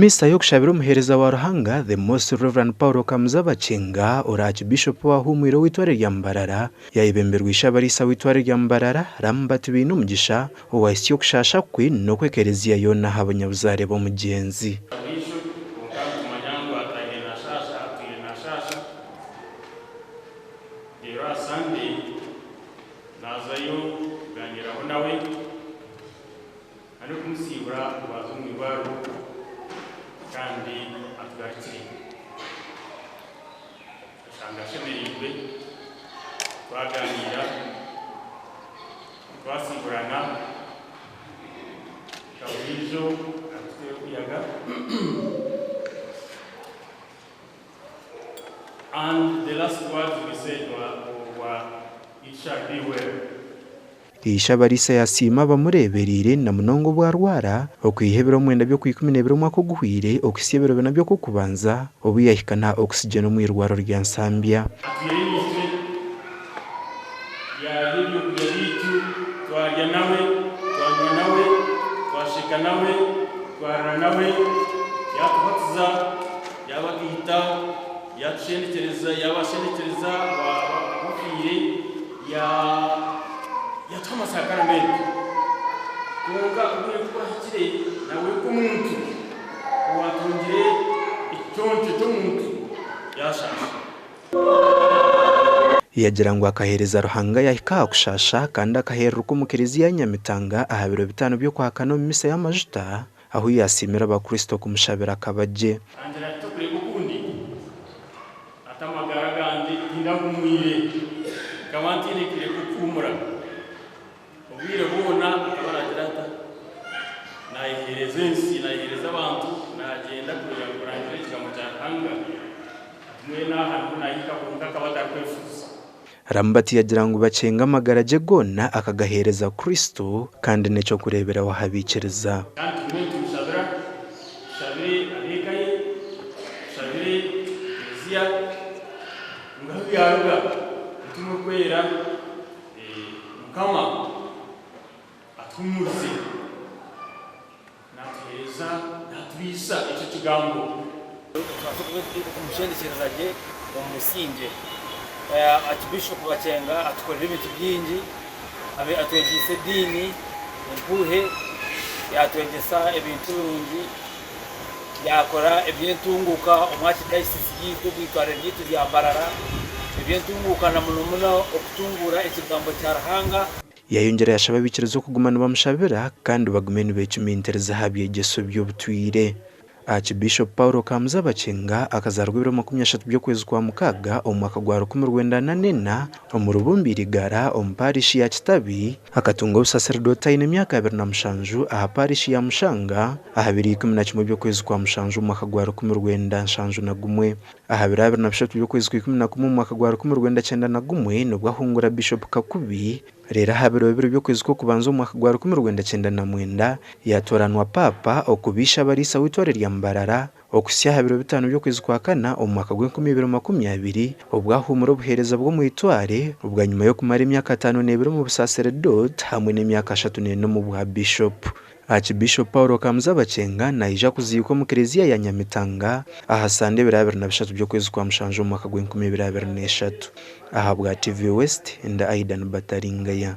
Misa y'okushabira omuheereza wa Ruhanga The Most Rev Paul Kamuza Bakyenga ori Aakibiishopu owahuumwire ow'eitware rya Mbarara yayebemberwa Ishe-abariisa w'eitware rya Mbarara Lambert Bainomugisha owahitsya okushaasha kwe n'okw'ekereziya yoona aha banyabuzaare b'omugyenzi. Baitu kwonka nitumanya ngu ataahiire nashaasha, atwire nashaasha. Reero aha Sunday naazayo kugaaniiraho nawe. Arikumusiibura ngu aze omu irwariro kandi atugarukire. Ashanga ashemereirwe, twagaaniira, twasiiburana, nka buriijo arikuteera omuyaga. And the last words we said were, were it shall be well. Ishe Abariisa yasiima abamureebereire na munonga obu arwara, okwiha ebiro mwenda by'Okwikumineebiri omwaka oguhweire okuhitsya ebiro bina by'Okw'okubanza obu yahika na oxygen omu irwariro rya Nsambya. Atwire naitwe, yaarya ebyokurya byaitu, twarya nawe, twanywa nawe, twasheka nawe, twarira nawe, yaatubatiza, yaabagaita, yaatushendekyereza, yaabashendekyereza abafiire. Yaatuha amasakaramento, kwonka obwire ku bwahikire nawe nk'omuntu owaatungire ekiconco ky'omuntu yaashaasha. Yagira ngu akaheereza Ruhanga yaahika aha kushaasha kandi akaheereruka omu Klezia ya Nyamitanga aha biro bitaano by'Okwakana omu misa y'amajuta ahu yaasiimire Abakristo kumushabira akaba gye. Angira ati, Tokureeba okundi? Ati, Amagara gangye tindahumwire, nkaba ntaine kaire k'okuhuumura. Obwire bwona akaba naagira ata? Naayeheereza ensi, naayeheereza abantu, naagyenda kugira ngu kurangirira ekigambo kya Ruhanga. Ati, Mbwenu aha niho naahika kwonka akaba atarikwefuuza. Lambert yagira ngu Bakyenga amagara gye goona akagaheereza Kristo kandi n'eky'okureeberaho aha baikiriza. Kandi tugume nitumushabira, tushabire ab'eka ye, tushabire Eklezia, ngu ahu yaaruga Mutima Orikwera, Mukama atuhumurize, naatuheereza, naaturiisa ekyo Kigambo. Tubaase kumushendekyereza gye omu musingye. Archbishop Bakyenga atukorire ebintu bingi, atwegyeise ediini empuuhe, yaatwegyesa ebintu birungi, yaakora eby'entunguuka omu Archdiocese yaitu omu eitware ryaitu rya Mbarara, eby'entunguuka na muno muno okutunguura ekigambo kya Ruhanga. Yayongyera yashaba abaikiriza okuguma nibamushabira kandi bagume nibecumitiriza aha byegyeso by'obutwire. Aakibiishopu Paul Kamuza Bakyenga akazaarwa ebiro 30 by'okwezi kwa Mukaaga omu mwaka gwa 1904 omu Rubumbi Irigara omu paarishi ya Kitabi. Akatunga obusaserdooti aine emyaka 27 aha paarishi ya Mushanga aha biro 11 by'okwezi kwa Mushanju omu mwaka gwa 1971. Aha biro 23 by'okwezi kwa 11 omu mwaka gwa 1991 nibwo ahungura Biishopu Kakubi. Reero aha biro bibiri by'okwezi kw'okubanza omu mwaka gwa 1999, yaatooranwa Paapa okuba Ishe-abariisa w'eitware rya Mbarara, okuhitsya aha biro bitaano by'okwezi kwa kana omu mwaka gw'enkumi ibiri makumyabiri, obu ahuumura obuheereza bw'omu itware bwanyima y'okumara emyaka ataano n'ebiri omu busaseredooti hamwe n'emyaka ashatu n'ena omu bwa Bishopu. Aakibiishopu Paul Kamuza Bakyenga naija kuziikwa omu Klezia ya Nyamitanga aha Sande ebiro 23 by'okwezi kwa mushanju omu mwaka gw'enkumi ibiri abiri n'eshatu. Ahabwa TV West, ndi Aidan Bataringaya.